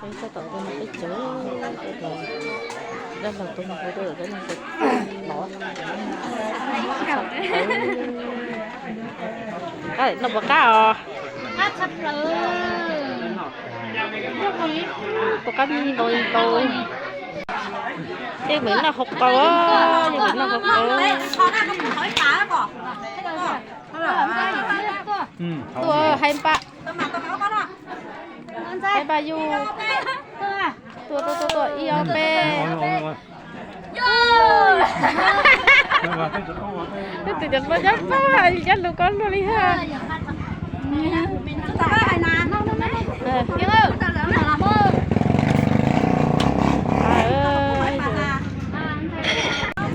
Txog tom tus no peb cov, dab laug tus no hu dab laug tus lov. Qab no puas qab os? Puas qab ntau ntau. Tej meem noj hauv paus, tej meem noj hauv paus. Tuaj hais npaj, hais npaj yus. Tuaj tuaj tuaj tuaj, ib ob peb. Leej twg cov hluas nyob pab, cov hluas koj luaj li ha.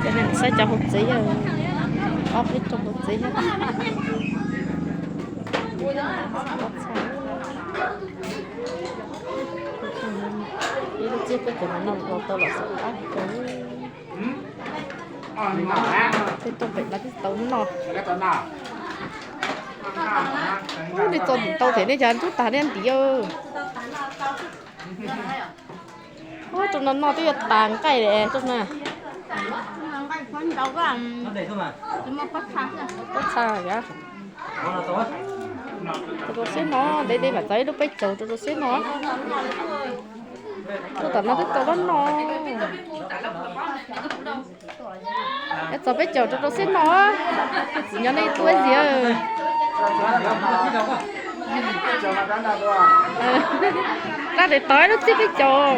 Cov neeg saib cov hauv tsev yog ob peb rooj hauv tsev. Ib lub txiab peb cov no no los tau los xav qab kawg. Tej tuaj pem no twb tau noj. Ub, nej txo ntau thiab nej cov ntub tag nej ntiav. Ub, rau no noj twb yuav tas nqaij li rau na. Pob txha, rau rau siab no, ntev ntev mam txog ib lub peb caug rau rau siab no. Tuaj tom no twb tau lab no. Txog peb caug rau rau siab no. Tus txiv nyob nej tuaj ziag. Rab daim tod lub txib peb caug.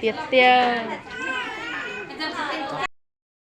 Tiag tiag.